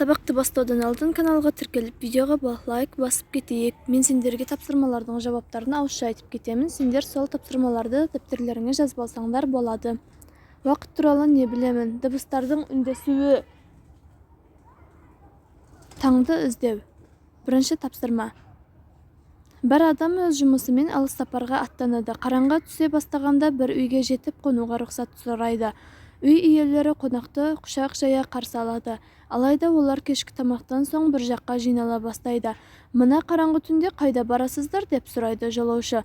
Сабақты бастаудан алдын каналға тіркеліп, видеоға лайк басып кетейік. Мен сендерге тапсырмалардың жауаптарын ауызша айтып кетемін. Сендер сол тапсырмаларды дәптерлеріңе жазып алсаңдар болады. Уақыт туралы не білемін? Дыбыстардың үндесуі. Таңды іздеу. Бірінші тапсырма. Бір адам өз жұмысымен алыс сапарға аттанады. Қараңғы түсе бастағанда бір үйге жетіп қонуға рұқсат сұрайды. Үй иелері қонақты құшақ жая қарсы алады. Алайда олар кешкі тамақтан соң бір жаққа жинала бастайды. Мына қараңғы түнде қайда барасыздар, деп сұрайды жолаушы.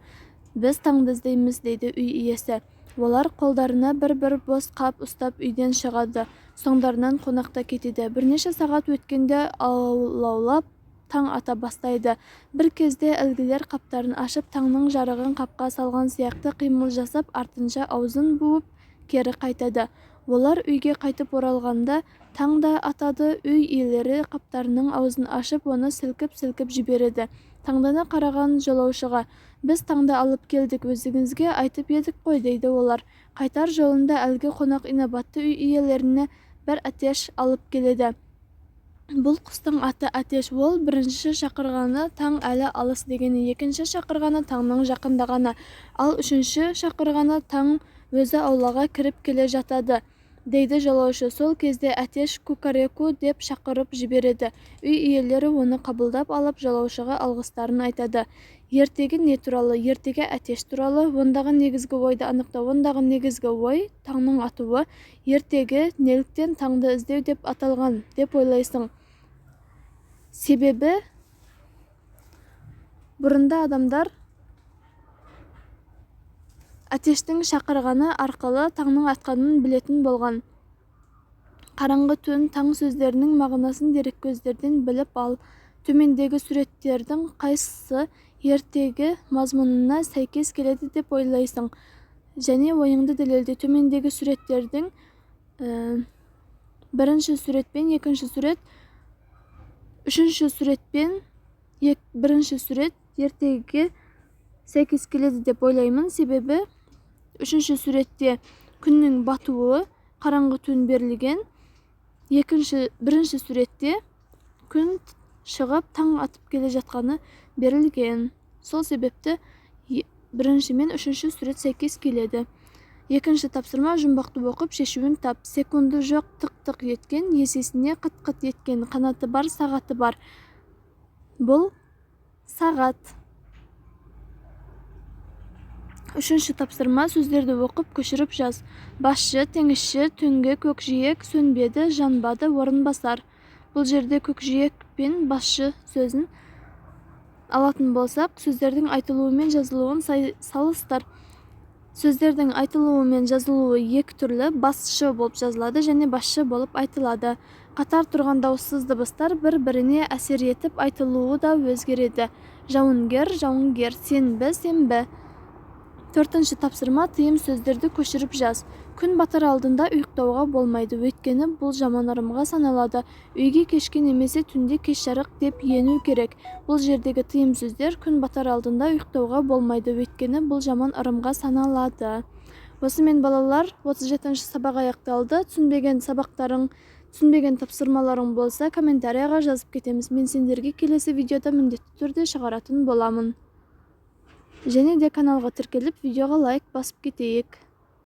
Біз таңды іздейміз, дейді үй иесі. Олар қолдарына бір-бір бос қап ұстап үйден шығады. Соңдарынан қонақ та кетеді. Бірнеше сағат өткенде алаулап таң ата бастайды. Бір кезде әлгілер қаптарын ашып, таңның жарығын қапқа салған сияқты қимыл жасап, артынша аузын буып кері қайтады. Олар үйге қайтып оралғанда таң да атады. Үй иелері қаптарының аузын ашып, оны сілкіп-сілкіп жібереді. Таңдана қараған жолаушыға: «Біз таңды алып келдік, өзіңізге айтып едік қой», – дейді олар. Қайтар жолында әлгі қонақ инабатты үй иелеріне бір әтеш алып келеді. Бұл құстың аты әтеш. Ол бірінші шақырғаны таң әлі алыс дегені, екінші шақырғаны таңның жақындағаны, ал үшінші шақырғаны таң өзі аулаға кіріп келе жатады, дейді жолаушы. Сол кезде әтеш «Кукареку» деп шақырып жібереді. Үй иелері оны қабылдап алып, жолаушыға алғыстарын айтады. Ертегі не туралы? Ертегі әтеш туралы. Ондағы негізгі ойды анықта. Ондағы негізгі ой – таңның атуы. Ертегі неліктен «Таңды іздеу» деп аталған деп ойлайсың? Себебі бұрында адамдар әтештің шақырғаны арқылы таңның атқанын білетін болған. Қараңғы түн, таң сөздерінің мағынасын дереккөздерден біліп ал. Төмендегі суреттердің қайсысы ертегі мазмұнына сәйкес келеді деп ойлайсың және ойыңды дәлелде. Төмендегі суреттердің бірінші сурет пен екінші сурет, үшінші сурет пен бірінші сурет ертегіге сәйкес келеді деп ойлаймын. Себебі үшінші суретте күннің батуы, қараңғы түн берілген. Бірінші суретте күн шығып, таң атып келе жатқаны берілген. Сол себепті бірінші мен үшінші сурет сәйкес келеді. Екінші тапсырма. Жұмбақты оқып, шешуін тап. Секунды жоқ тық-тық еткен, есесіне қыт-қыт еткен, қанаты бар, сағаты бар. Бұл сағат. Үшінші тапсырма. Сөздерді оқып, көшіріп жаз. Басшы, теңізші, түнгі, көкжиек, сөнбеді, жанбады, орынбасар. Бұл жерде көкжиек пен басшы сөзін алатын болсақ, сөздердің айтылуы мен жазылуын салыстыр. Сөздердің айтылуы мен жазылуы екі түрлі: басшы болып жазылады және басшы болып айтылады. Қатар тұрған дауыссыз дыбыстар бір-біріне әсер етіп, айтылуы да өзгереді. Жауынгер, жауынгер, сенбі, сенбі. Төртінші тапсырма. Тыйым сөздерді көшіріп жаз. Күн батар алдында ұйықтауға болмайды, өйткені бұл жаман ырымға саналады. Үйге кешке немесе түнде кеш жарық деп ену керек. Бұл жердегі тыйым сөздер: күн батар алдында ұйықтауға болмайды, өйткені бұл жаман ырымға саналады. Осымен, балалар, 37 сабақ аяқталды. Түсінбеген сабақтарың, түсінбеген тапсырмаларың болса, комментарияға жазып кетеміз. Мен сендерге келесі видеода міндетті түрде шығаратын боламын. Және де каналға тіркеліп, видеоға лайк басып кетейік.